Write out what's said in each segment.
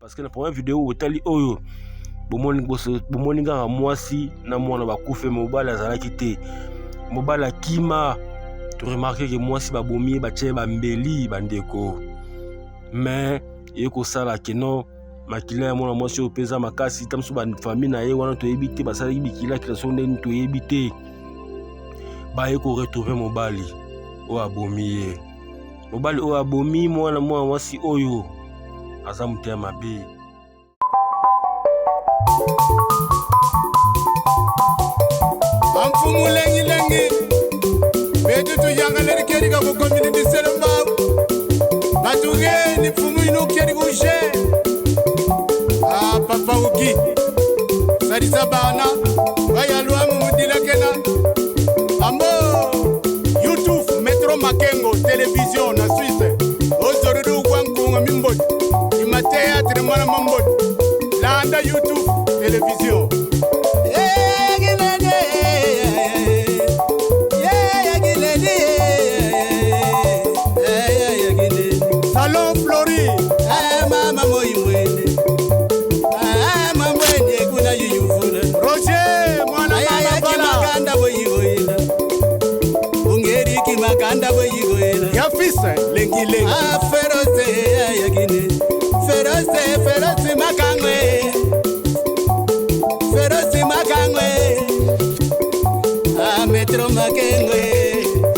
Parce que na première video otali oyo bomoni kaka mwasi na mwana bakufe, mobali azalaki te, mobali akima. Toremarquer ke mwasi babomi ye, batie bambeli bandeko, mais eye kosala keno makila ya mwana mwasi oyo mpe eza makasi. Ta mosusu bafamille na ye wana toyebi te, basalaki bikilakila so ndeni toyebi te, baye koretrouver mobali oyo abomi ye. Mobali oyo abomi mwana mwasi oyo aza motema mabe. Amfumu lengi-lengi betu tuyangaleri kerika ku community Selembao batugeni mfumu inu keri kushe ah papa uki salisa bana bayalwamu mudilakena ambo YouTube Metro Makengo television na Suisse ozorudu gwankunga mimboti ima théâtre mwana mamboti landa YouTube television. Salon Flori. Roger mwana mama ya fils lengi lengi. Feroce makangwe, Feroce makangwe, ah Metro Makengwe.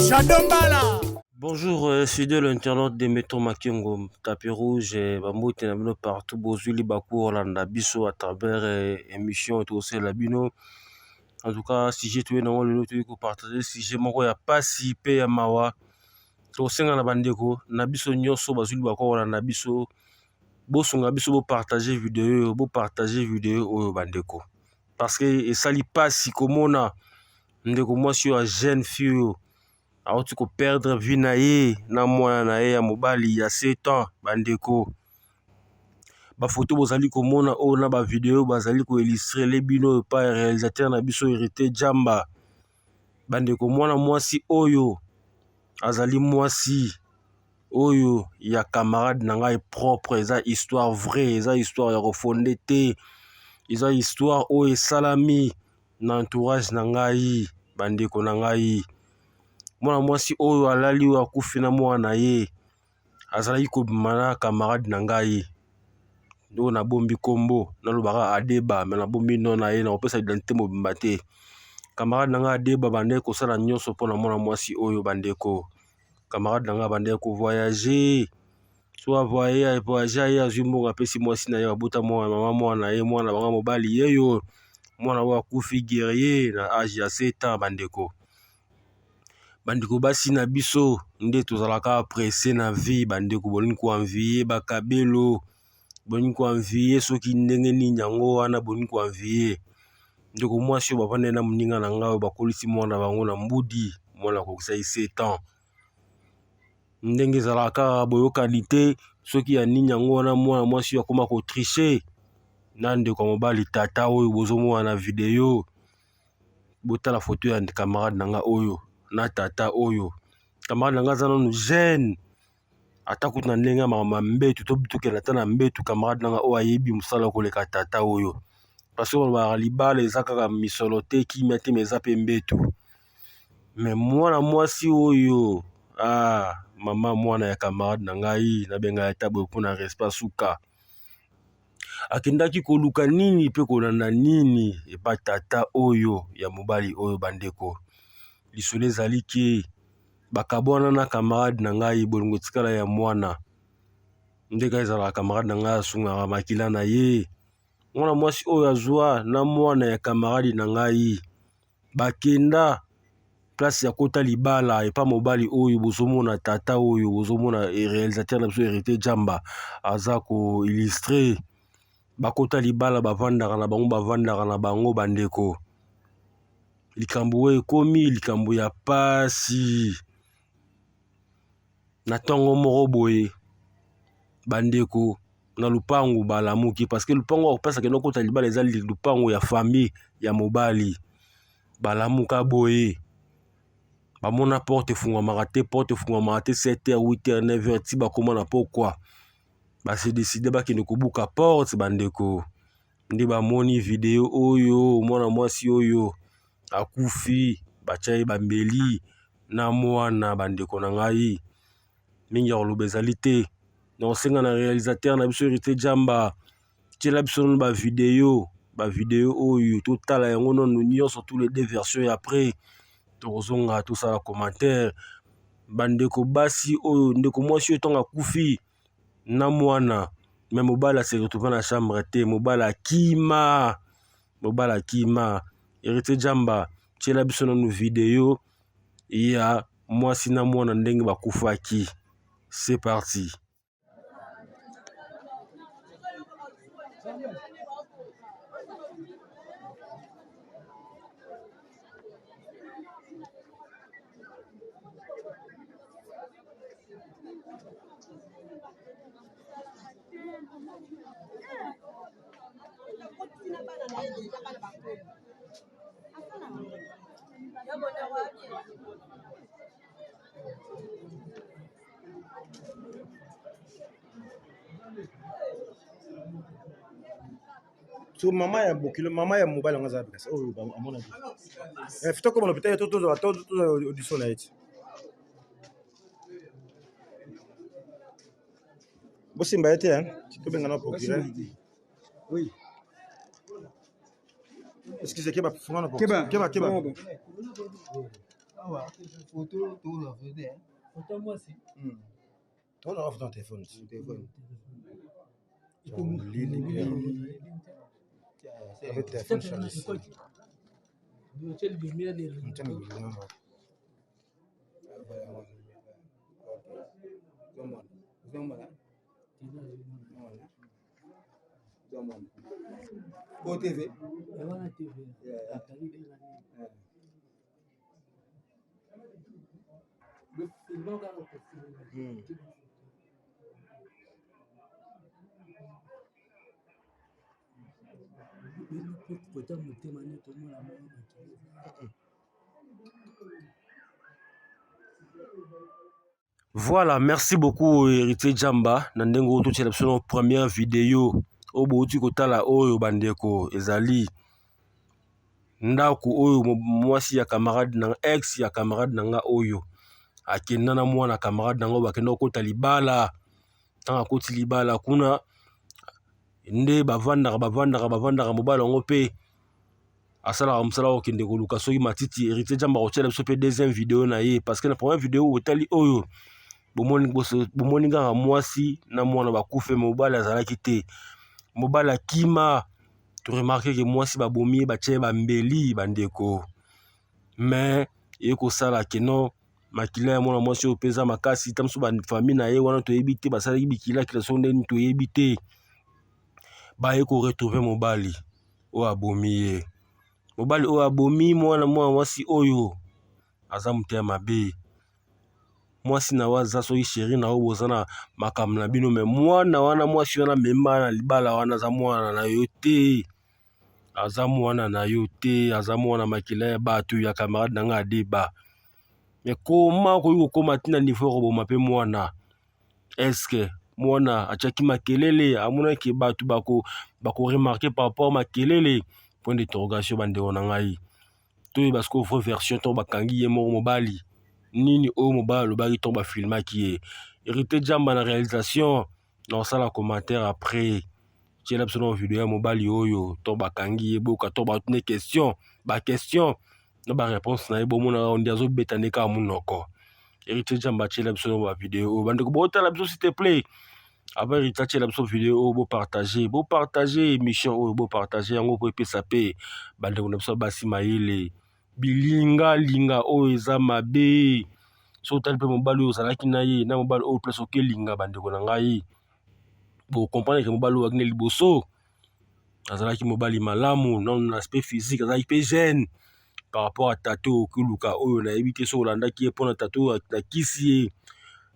Shadombala. Bonjour fidèle internaute de Metro Makengo, tapis rouge, bambote na bino partout bozwili baku olanda biso à travers émission tosala bino. En tout cas, sujet toye nango lelo, toyei kopartager sujet moko ya pasi mpe ya mawa. Tosenga na bandeko na biso nyonso bazwili baku kolanda biso, bosunga biso bopartager video oyo, bopartager video oyo bandeko, parce que esali pasi komona ndeko mwasi oyo ya jeune fille oyo auti koperdre vie na ye na mwana na ye ya mobali ya 7 ans. Bandeko, bafoto bozali komona oyo na bavideo bazali koillustrer bino epai ya réalisateur na biso Hérité Jamba. Bandeko, mwana mwasi oyo azali mwasi oyo ya camarade na ngai propre. Eza histoire vraie, eza histoire ya kofonder te, eza histoire oyo esalami na entourage na ngai. Bandeko na ngai, mwana mwasi oyo alali oyo akufi na mwana na ye azalaki kobima na camarade na ngai oyo nabombi nkombo, nalobaka Adeba, me nabombi no na ye, na kopesa identité mobimba te. Camarade na ngai Adeba bandeki kosala nyonso mpona mwana mwasi oyo. Bandeko, camarade na ngai bandeki kovoyager, so avoye voyage, aye azwi mbongo, apesi mwasi na ye, babota mwana, mama mwana na ye, mwana bango mobali yeyo, mwana oyo akufi guerrier na age ya 7 ans. Bandeko, bandeko basi na biso nde tozalaka pressé na vie. Bandeko, bolingi koenvier bakabelo, bolingi koenvier soki ndenge nini yango wana, bolingi koenvier ndeko mwasi oyo bavandai na moninga na ngai oyo bakolisi mwana bango na mbudi. Mwana akokisaki 7 ans. Ndenge ezalaka kaka boyokani te soki ya nini yango wana, mwana mwasi oyo akóma kotricher na ndeko ya mobali, tata oyo bozomona na video. Botala foto ya camarade na nga oyo na tata oyo. Camarade na nga aza nanu jeune, ata kutu na ndenge ya makambo ya mbetu, tokende ata na mbetu, camarade na nga oyo ayebi mosala koleka tata oyo, parce que balobaka libala eza kaka misolo te, kimia te, me eza mpe mbetu. Me mwana mwasi oyo, ah, mama mwana ya camarade na ngai, nabenga ye ata boye mpona respect, suka akendaki koluka nini mpe kolanda nini epa tata oyo ya mobali oyo? Bandeko, lisolo ezali ke bakabwana na camarade na ngai, bolingo etikala ya mwana ndenge ezalaka. Camarade na ngai asungaka makila na ye. Mwana mwasi oyo azwa na mwana ya camarade na ngai, bakenda place ya kota libala epa mobali oyo bozomona, tata oyo bozomona, réalisateur na biso Hérité Jamba aza koillustrer. Bakota libala, bavandaka na bango, bavandaka na bango. Bandeko, likambo oyo ekomi likambo ya pasi. Na ntongo moko boye, bandeko, na lupangu balamuki, parce que lupangu akopesa kende okota libala eza lupangu ya famille ya mobali. Balamuka boye, bamona porte efungwamaka te, porte efungwamaka te. 7 heures, 8 heures, 9 heures, ti bakóma na pokwa. Ba se decide bakende kobuka porte bandeko nde bamoni video oyo mwana mwasi oyo akufi batya ye bambeli na mwana bandeko na ngai mingi ya koloba ezali te na kosenga na realisateur na biso Heritier Jamba tiela biso nano bavideo bavideo oyo totala yango nano nyonso tous les deux versions ya après tokozonga tosala commentaire bandeko basi oyo ndeko mwasi oyo ntango akufi na mwana me mobali ase retrouve na chambre te mobali akima mobali akima Heritier Jamba tiela biso nanu video ya mwasi na mwana ndenge bakufaki c'est parti. So mama ya bokilo mama ya mobali yango aza kasi oyo amonaki eh, fito koma na hôpital to tozwa to tozwa audition na ye ti bosimba ye te tobenga na procureur oui excusez keba funga na porte keba keba, keba. Awa photo tozwa photo eh photo mwasi tozwa photo na telefone telefone lili bien avec téléphone chargé O TV. Voilà, merci beaucoup Héritier Jamba na ndenge oyo totiela biso na première video oyo bouti kotala oyo bandeko ezali ndako oyo mwasi ya camarade na ex ya camarade na nga oyo akenda na mwana camarade na nga oyo bakenda kokota libala ntango akoti libala kuna nde bavandaka bavandaka bavandaka mobali yango mpe asalaka mosala kokende koluka soki matiti héritier jamba akotiela biso mpe deuxième video na ye parce que na première video botali oyo bomoni bomoni kaka mwasi na mwana bakufe mobali azalaki te mobali akima toremarke ke mwasi babomi ye batie ye bambeli bandeko mais eye kosala ke non makila ya mwana mwasi oyo mpe eza makasi ta mosusu bafamille na ye wana toyebi te basalaki bikilakila soki ndeni toyebi te baye koretrouve mobali oyo abomi ye mobali oyo abomi mwana mwana mwasi oyo aza motema mabe mwasi na yo aza soki sheri na yo boza na makambo na bino me mwana wana mwasi wana mema na libala wana aza mwana na yo te aza mwana na yo te aza mwana makila ya bato ya camarade na ngai adeba me koma okoki kokoma ntina niveau ya koboma mpe mwana eske mwana atiaki makelele amonaki bato bako bako remarke par rapport makelele point d'interrogation bandeko na ngai toyeba sikoyo vraie version ntango bakangi ye moko mobali nini oyo mobali alobaki ntango bafilmaki ye hérité jamba na réalisation na kosala commentaire après tiela biso na video ya mobali oyo to bakangi ye boka to batune question baquestion na baréponse na ye bomonaka nde azobeta nde kaka monoko héritier jamba atiela biso na bavideo oyo bandeko botala biso s'il te plaît avant héritier atiela biso video oyo bopartage bopartage émission oyo bopartage yango mpo epesa mpe bandeko na biso ya basi mayele bilingalinga oyo eza mabe soki otali mpe mobali oyo ozalaki na ye na mobali oyo place okelinga bandeko na ngai bocomprendre ke mobali oyo akende liboso azalaki mobali malamu nano na aspect physique azalaki mpe jeune par rapport à tata oyo okoluka oyo nayebi te soki olandaki ye mpona tata oyo nakisi ye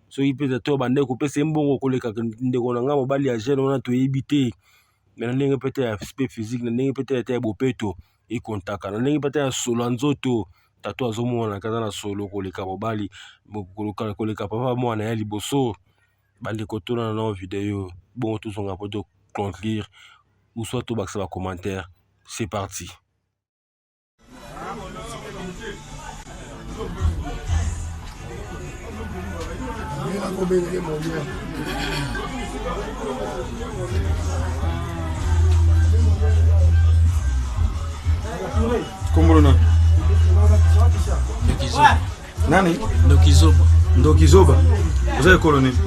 soki mpe tata oyo abandaki kopesa ye mbongo koleka ndeko na ngai mobali ya jeune wana toyebi te me na ndenge mpe te ya aspect physique na ndenge mpe te ya bopeto ekontaka na ndenge mpe te ya solo ya nzoto tata azomonana aza na solo koleka mobali koleka papa mwana ya liboso. Bandeko, tolanda nao video bongo tozonga mpo to conclure ou soit tobakisa ba commentaire. C'est parti. Kombo na nani? Ndoki Zoba. Ndoki Zoba. Oza ekolo nini?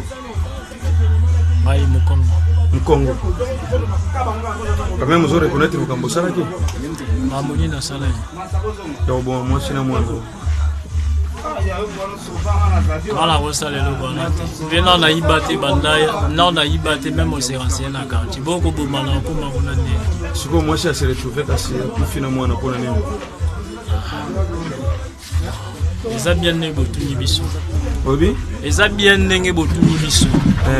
Ngai Mokongo. Mokongo. Quand même ozo reconnaître makambo osalaki? Makambo nini nasalaki? Ya koboma mwasi na mwana. Nga nakosala eloko wana te mpe nao nayiba te banda nao nayiba te meme ose renseigner na quartier bokoboma na okoma kuna ndenge. Sikoyo mwasi ase retrouve kasi akufi na mwana mpona nini? Eza bien ndenge botuni biso. Obi? Eza bien ndenge botuni biso.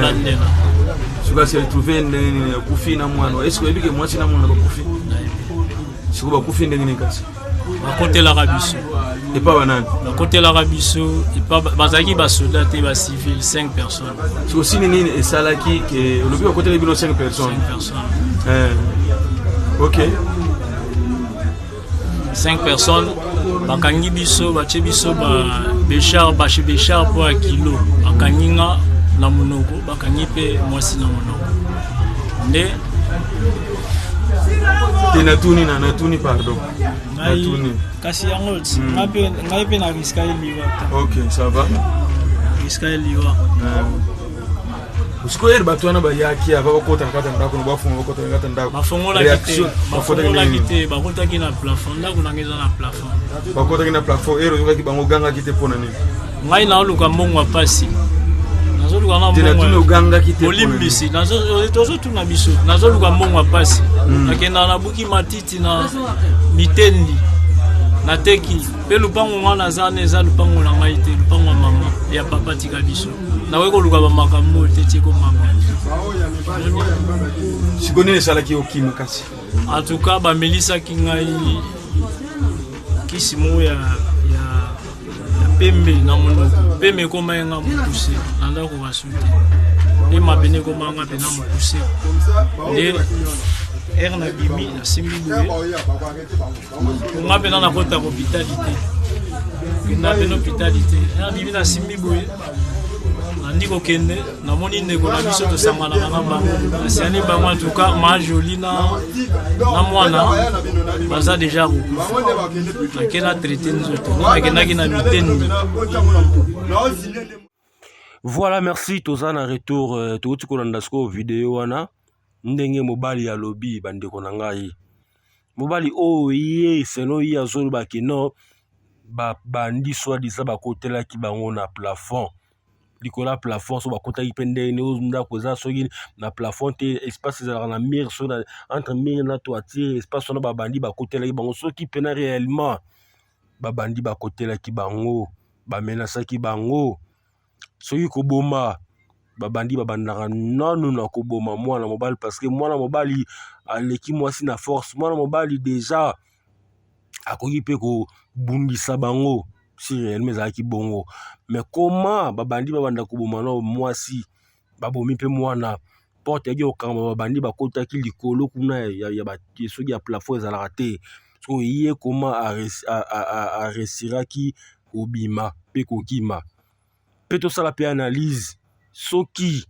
Landela. Sikoyo ase retrouve ndenge nini akufi na mwana? Est-ce que oyebi ke mwasi na mwana bakufi? Sikoyo bakufi ndenge nini kasi? Bakotelaka biso. Epa banani? Bakotelaka biso epa bazalaki basoda te, ba civil, 5 personnes. Sikoyo sini nini esalaki ke olobi bakoteli bino 5 personnes? 5 personnes. Ok. 5 personnes bakangi biso, batie biso ba bechar, bache bechar mpo ya kilo, bakangi nga na monoko, bakangi mpe mwasi na monoko nde. Te, natuni na natuni, pardon. Natuni. Kasi yango ngai mpe na riska ye liwa. Ok, ça va. Riska ye liwa. Sikoyo ere bato wana bayaki ava bakota na kati ya ndako, na bafunga bakota na kati ya ndako? Bafongolaki te, bakotaki na plafond. Ndako nanga eza na plafond. Bakotaki na plafond. Ere oyokaki bango, ogangaki te mpo na nini? Ngai naoluka mbongo ya pasi, nazoluka na mbongo. Ogangaki te? Bolimbisi, tozotuna biso. Nazoluka mbongo ya pasi. Nakendaka, nabuki matiti na mitendi, nateki mpe lupango. Nga naza na eza lupango na ngai te, lupango ya mama ya papa. Tika biso, nakoki koluka bamakambo oyo te, tiko mama. Sikoyo nini esalaki okima kasi? En tout cas, bamelisaki ngai kisi moko ya pembe na monoko. Pembe ekoma ye nga mokuse na ndako, basu te nde mabene ekoma nga mpena mokuse nde. Ere na bimi, nasimbi boye, nga mpena nakota hôpital te, kenda mpena hôpital te. Nabimi, nasimbi boye, nandi kokende, namoni ndeko na biso tosanganaka na bango, nasiani bango. En tout cas, ma Joli na mwana baza déjà kokufa. Nake na traité nzoto nde nakendaki na mitendi. Voilà, merci. Toza na retour. Touti kolanda sikoyo video wana ndenge mobali alobi. Bandeko na ngai, mobali oyo, ye selon ye azolobaki non, babandi soi-disant bakotelaki bango na plafond, likolo ya plafond. So bakotaki mpe ndenge oyo ndako eza, soki na plafond te, espace ezalaka na mur, so na entre mur na toiture, espace wana babandi bakotelaki bango. Soki mpena réellement babandi bakotelaki bango, bamenasaki bango, soki koboma babandi, babandaka nanu na koboma mwana mobali, parce que mwana mobali aleki mwasi na force. Mwana mobali déjà akoki mpe kobundisa bango si réellement ezalaki bongo. Mais comment babandi babanda koboma na mwasi, babomi mpe mwana, porte yaki kokangama, babandi bakotaki likolo kuna ya soki ya plafond ezalaka te? So ye koma aresiraki kobima mpe kokima? Mpe tosala mpe analyse. Soki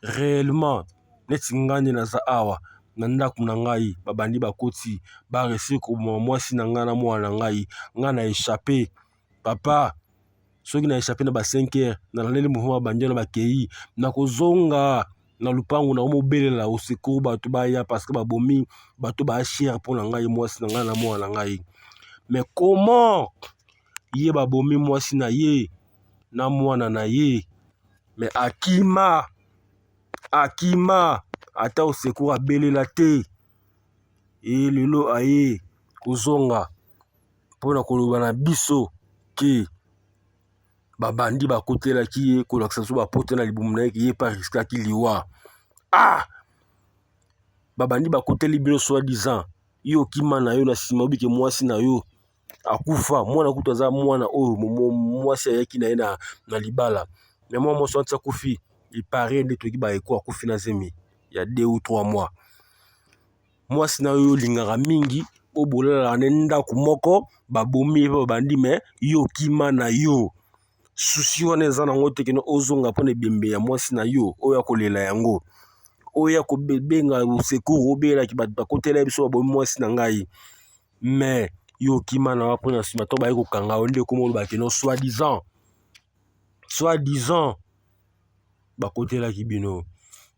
réellement neti ngai nde naza awa na ndako na ngai, babandi bakoti, baresir koboma mwasi na ngai na mwana na ngai, ngai na échappe, papa, soki na échappe na ba 5 heures, nalandeli mouvement, babandi wana bakei, nakozonga na lupango, nakomobelela au secours, bato baya, parce que babomi bato baa cher mpo na ngai, mwasi na ngai na mwana na ngai. Mais comment ye babomi mwasi na ye na mwana na ye, mais akima, akima, ata au secours abelela te? E lelo aye kozonga mpona koloba na biso ke babandi bakotelaki ye, kolakisa biso bapote na libumu na ye, ke ye mpe ariskaki liwa. Ah, babandi bakoteli bino soi-disant, yo okima na yo na nsima, obike mwasi na yo akufa, mwana kutu aza mwana oyo mwasi ayaki na ye na libala, mais mwa mwasi wana ti akufi. Il paraît nde toyoki ba echos akufi na zemi ya 2 ou 3 mois. Mwasi na yo olingaka mingi oyo bolalaka ne ndako moko babomi ye mpe babandi me yo okima na yo susi wana eza nango te kino ozonga mpo na ebembe ya mwasi na yo oyo akolela yango oyo ya kobenga secours obelaki bato bakotela biso babomi mwasi na ngai me yo okima na mpo na nsima to baye kokanga yo nde ekoma oloba kino soit disant soit disant bakotelaki bino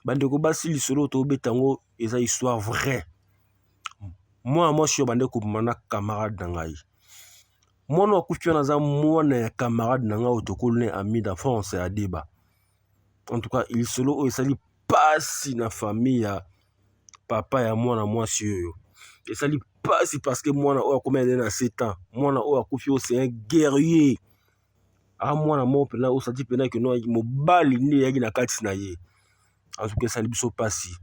bandeko basi lisolo tobeta yango eza histoire vraie mwana mwasi oyo bande kobima na camarade na ngai mwana akufi wana aza mwana ya camarade na ngai oyo tokoli na ami d'enfance ya deba en tout cas lisolo oyo esali pasi na famille ya papa ya mwana mwasi oyo esali pasi parce que mwana oyo akomi ane na 7 ans mwana oyo akufi oyo c'est un guerrier a mwana moko mpena osati mpena keno mobali nde eyaki na kati na ye en tout cas esali biso pasi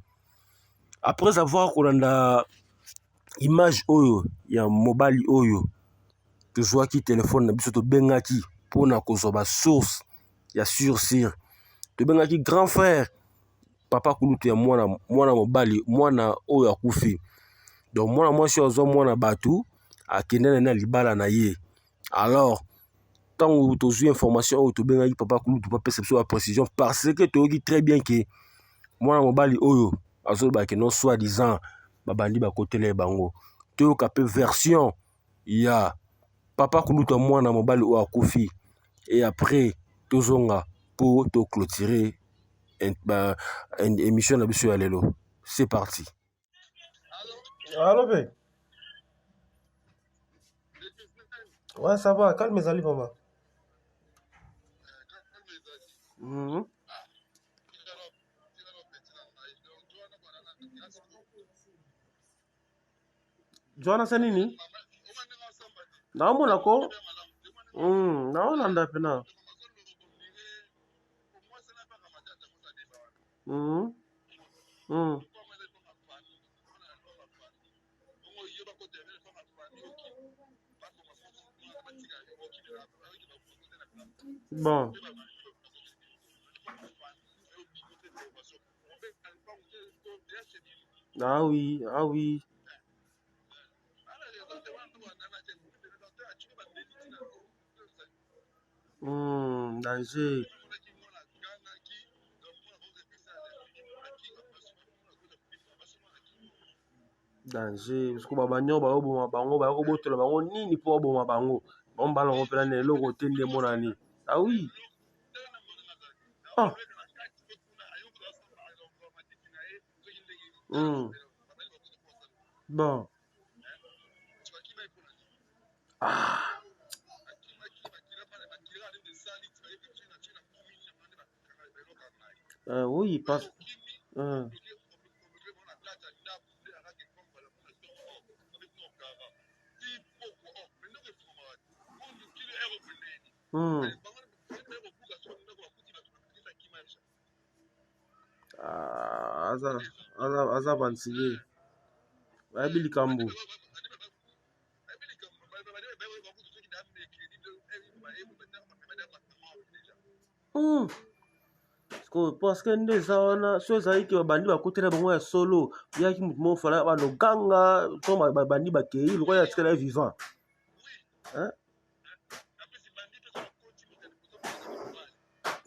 après avoir kolanda image oyo ya mobali oyo tozwaki telefone na biso tobengaki mpona kozwa basource ya sur sur tobengaki grand frère papa kulutu ya mwana, mwana mobali mwana oyo akufi donc mwana mwasi oyo azwa mwana bato akende na ye na libala na ye alors ntango tozwi information oyo tobengaki papa kulutu bapesa biso baprécision parce que toyoki très bien ke mwana mobali oyo azoloba ke non soit disant babandi bakotela ye bango toyoka mpe version ya papa kulutu ya mwana mobali oyo akufi et après tozonga mpo toclôturer émission na biso ya lelo. C'est parti. Allo pe. Ouais, ça va, calme ezali vraiment. Joana sa nini? Naomona ko. Naolanda pena. Bon. Ah oui, ah oui. Danger. Danger. Parce que babandi oyo bayoboma bango, bayokobotola bango nini mpo baboma bango. Bango bana bango mpena na eloko te nde emonani. Ah oui. Ah. Bon. Ah. Oui, parce. Ah, aza aza aza ventile bayebi likambo. Parce que nde eza wana so ezali ke babandi bakotela bango ya solo yaki motu moko fala banoganga to babandi bakei lokola ya tikala ye vivant, hein?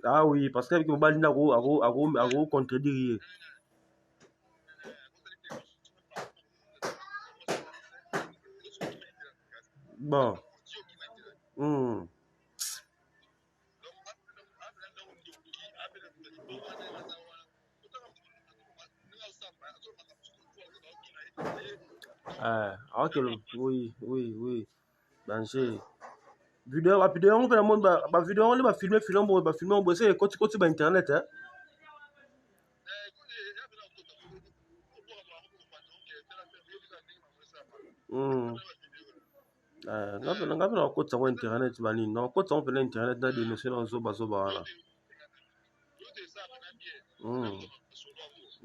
Ah oui, parce que mobali nde ako contredire ye. Bon. Ah, ok, oui, oui, oui. Danger. Video, ba video yango mpe namoni ba video yango nde ba filme filme boye, ba filme boye, se ekoti koti ba internet, hein? Nga mpe nakotisa yango internet banini, nakotisa yango mpena internet na denonce na zoba zoba wana.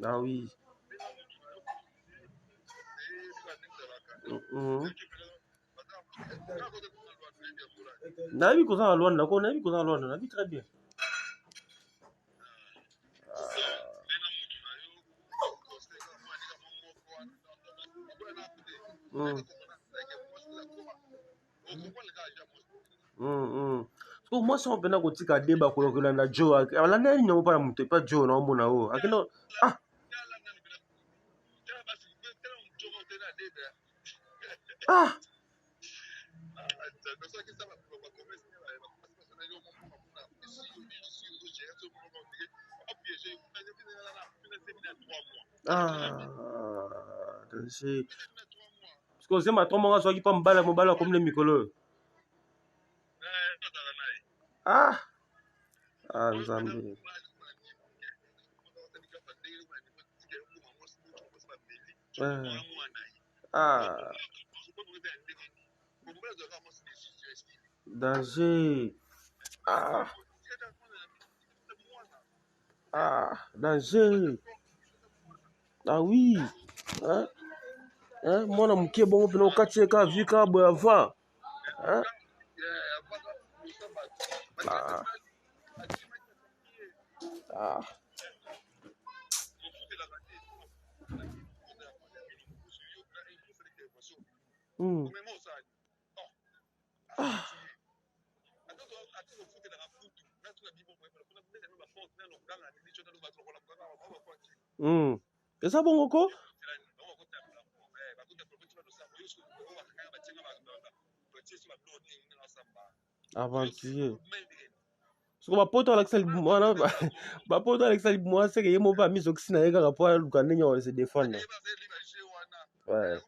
Ah oui. Nayebi koza na Luanda ko, nayebi koza na Luanda, nayebi très bien. Sikoyo mwasi yango mpena kotika deba kolanda jo alanda nini yango mpana moto epa jo na omona oyo akenda ah ah Ah, danger. Parce que ozema 3 mois azwaki mpa mobali mobali akomi na mikolo oyo. Ah, ah Nzambe. Ah. Ah. Danger. Ah. Ah, danger. Ah oui. Hein? Hein? Mwana moke bongo mpena okati ye kaka vi kaka boye avant. Hein? Ah. Ah. Ah. Eza bongo ko? Aventurier. Soko bapoto alakisa libumu wana bapoto alakisa libumu wana seke ye moko amizokisi na ye kaka mpo aluka ndenge ya se défendre. Ouais.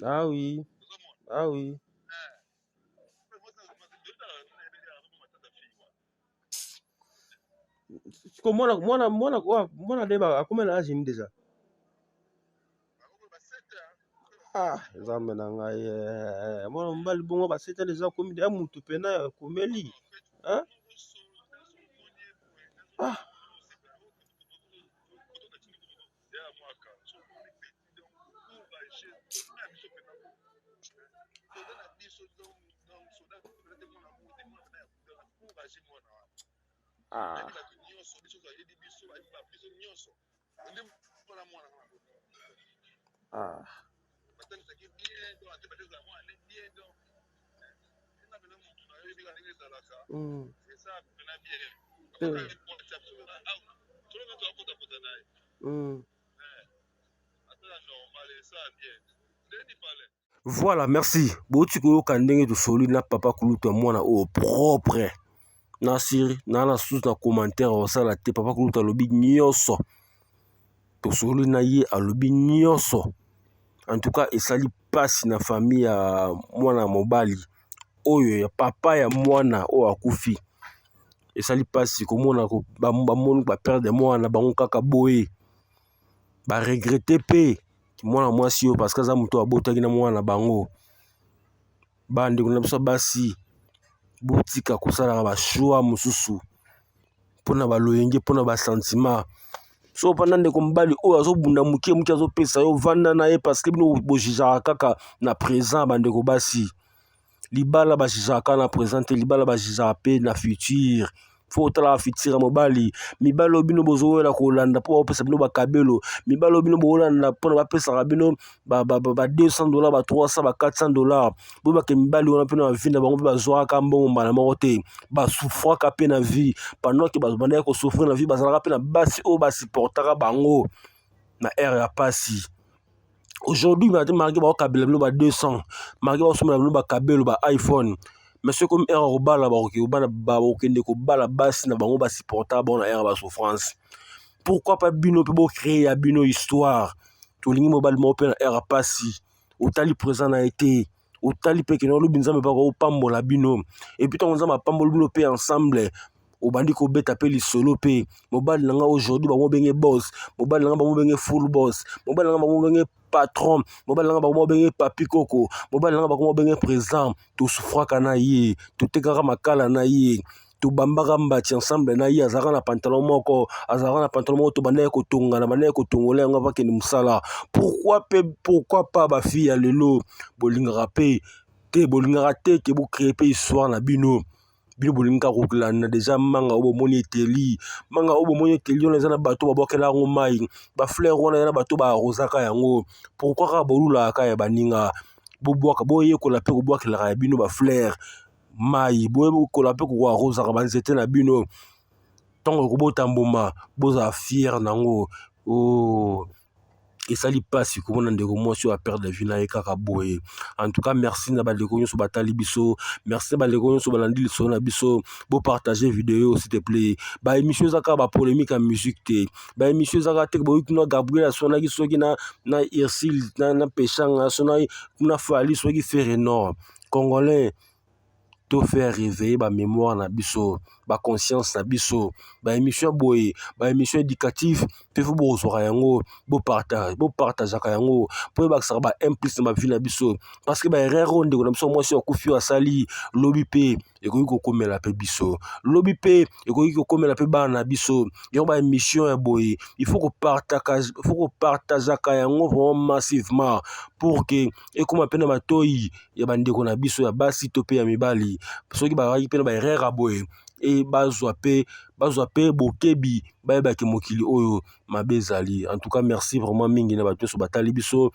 Ah oui. Ah oui. Siko mwana mwana mwana mwana nde akomi na age nini deja? Ah, nzambe na ngai eh, mwana mobali bongo baseta deja akomi deja mutu pena akomeli hein? Ah. Ah. Ah. Mm. Mm. Voilà, merci. Boti koyoka ndenge tosoli na papa kulutu ya mwana oyo propre. Na siri, na na sous na commentaire osala te papa kulutu alobi nyonso. Tosoli na ye alobi nyonso. En tout cas, esali pasi na famille ya mwana mobali oyo ya papa ya mwana oyo akufi. Esali pasi komona bamoni ba perdre mwana bango kaka boye. Ba regretter pe mwana mwasi oyo parce que aza moto abotaki na mwana na bango. Bandeko na biso basi botika kosalaka ba choix mosusu mpona ba loyenge mpona ba sentiment. So opanda ndeko mobali oyo azobunda moke moke azopesa yo vanda na ye parce que bino bojijaka kaka na présent bandeko basi. Libala ba jugaka na present te, libala ba jugaka pe na futur. Faut otalaka futur ya mobali. Mibali oyo bino bozowela kolanda mpo bapesa bino bakabelo. Mibali oyo bino bokolanda mpo na bapesaka bino ba, ba, ba, ba 200 dollars, ba 300, ba 400 dollars. Boyebake mibali wana mpe na vie na bango mpe bazwaka mbongo mbala moko te. Basouffraka mpe na vie. Pendant que bandaki kosouffrir na vie, bazalaka mpe na basi oyo basupportaka bango na heure ya pasi. Aujourd'hui, malgré bakabela bino ba 200, malgré basombela bino bakabelo ba iPhone, mais soki komi heure kobala bakoki kobala bakokende kobala basi na bango basupporta bango na heure ba souffrance. Pourquoi pas bino mpe bocree ya bino histoire? Tolingi mobali moko mpe na heure ya pasi, otali présent na ye te, otali mpe kende olobi Nzambe mpe akopambola bino. Et puis ntango Nzambe apamboli bino mpe ensemble, obandi kobeta mpe lisolo mpe mobali na nga aujourd'hui bamobenge boss, mobali na nga bamobenge full boss, mobali na nga bamobenge patron, mobali na nga bamobenge papi koko, mobali na nga bakomobenge président. Tosufraka na ye, totekaka makala na ye, tobambaka mbati ensemble na ye, azalaka na pantalon moko, azalaka na pantalon moko, tobandaki kotonga na bandaki kotongola yango avant akende mosala. Pourquoi pe pourquoi pas ba fille ya lelo bolingaka pe te, bolingaka te ke bocree pe histoire na bino. Bino bolingi kaka kolanda deja manga oyo bomoni eteli. Manga oyo bomoni eteli wana eza na bato babwakela yango mai. Ba fleur wana eza na bato ba arrosaka yango. Pourquoi kaka bolulaka kaka ya baninga? Bobwaka, boyekola mpe kobwakelaka ya bino ba fleur mai. Boyekola mpe ko arrosaka ba nzete na bino. Ntango ekobota mbuma, bozala fier na yango. Oh, esali mpasi komona ndeko mwasi oyo aperdre vie na ye kaka boye. En tout cas, merci na bandeko nyonso batali biso, merci na bandeko nyonso balandi lisolo na biso. Bopartage video s'il te plaît. Ba émission eza kaka ba polémique ya musique te, ba émission eza kaka te boyoki kuna Gabriel aswanaki soki na Ursule na Peshanga aswanaki kuna Fally soki Ferre. Non, congolais, to faire réveiller ba mémoire na biso, ba conscience na biso. Ba émission boye, ba émission éducative pe fo bozwaka yango, bopartageaka yango po ebakisaka ba implice na ba vie na biso, parce que ba erreur oyo ndeko na biso mwasi akufi oyo asali lobi pe ekoki kokomela pe biso, lobi pe ekoki kokomela pe bana na biso. Yango ba émission ya boye, il faut kopartageaka yango vraiment massivement pour que ekoma pe na matoyi ya bandeko na biso ya basi to pe ya mibali, soki bazalaki pe na ba erreur ya boye, e bazwa pe bokebi, bayebaki mokili oyo mabe ezali. En tout cas, merci vraiment mingi na bato nyonso batali biso.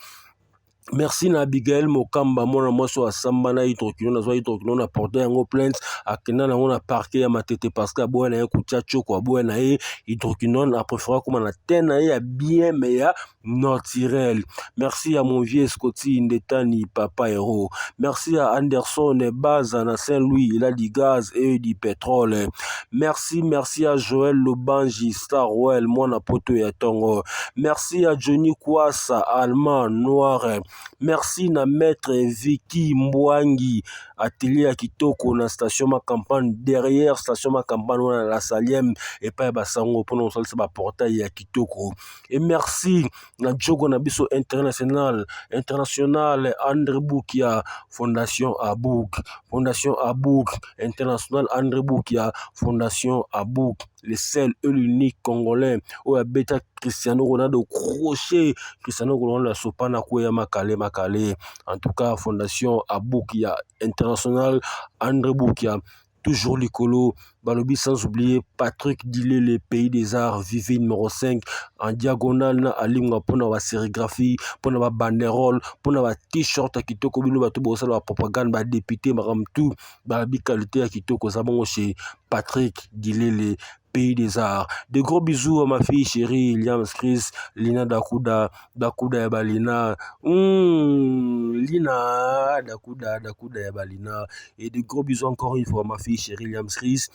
Merci na Abigail Mokamba, mwana mwasi oyo asamba na hydroquinone, azwa hydroquinone na porte yango plainte, akenda nango na parquet ya Matete parce que aboya na ye kotia tshoko, aboya na ye hydroquinone, apréféra koma na teint na ye ya bien mais ya naturel. Merci à mon vieux Scotty Ndetani, papa héros. Merci à Anderson Baza na Saint-Louis, il a du gaz et du pétrole. Merci, merci à Joël Lobanji, Starwell, mwana poto ya tongo. Merci à Johnny Kwasa, allemand noir. Merci na maître Vicky Mbwangi, atelier ya kitoko na station ma campagne, derrière station ma campagne wana la Saliem et pa basango pona kosalisa ba portail ya kitoko. Et merci na Djogo na biso international André Boukia, Fondation Abouk, Fondation Abouk international André Boukia, Fondation Abouk, le seul et l'unique congolais oyo abeta Cristiano Ronaldo crochet, Cristiano Ronaldo asopana kweya makale makale. En tout cas, Fondation Abouk ya international André Boukia, toujours likolo balobi, sans oublier Patrick Dilele, pays des arts, Vivi numéro 5 en diagonale na alingwa pona ba sérigraphie, pona ba banderole, pona ba t-shirt ya kitoko. Bino bato bosala ba propagande, ba député makambo tout, ba bi qualité ya kitoko za bongo chez Patrick Dilele, pays des arts. De gros bisous à ma fille chérie Liam Chris, Lina Dakuda, Dakuda ya Balina, Lina Dakuda, Dakuda ya Balina. Et de gros bisous encore une fois à ma fille chérie Liam Chris.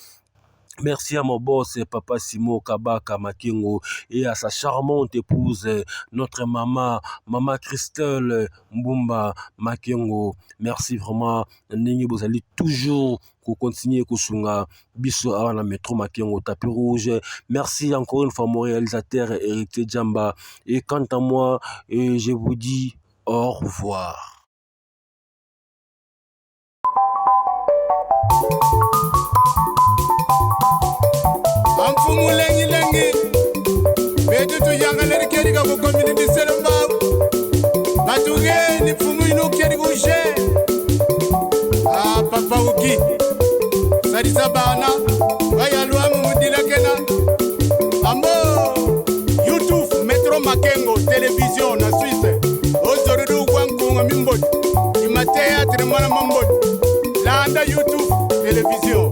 Merci à mon boss, papa Simo Kabaka Makengo, et à sa charmante épouse, notre maman, maman Christelle Mbumba Makengo. Merci vraiment, ndenge bozali toujours pour continuer kosunga biso awa na Metro Makengo tapis rouge. Merci encore une fois mon réalisateur Héritier Djamba. Et quant à moi, je vous dis au revoir. Amfumu lengi lengi betu yangaleri kerika ku community Selembao batuge ni mfumu inu keri kuje ah papa uki salisa bana bayalwa mumudila kena ambo YouTube Metro Makengo télévision na Suisse ozorudu kwankunga mimboti imateatre mwana mamboti landa YouTube télévision.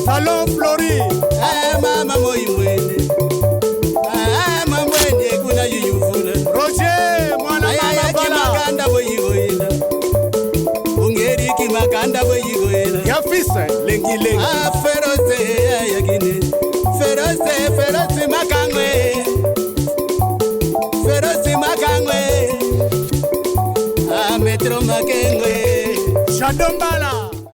Salon Flori. Mama moimwene. Mama kuna yuyuvula. Roger mwana mama bala. Kimakanda boyigoyela. Ungeri kimakanda boyigoyela. Ya fils lengi lengi. Ah feroze yagine. Feroze feroze makangwe. Feroze makangwe. Ah Metro Makengwe. Shadombala.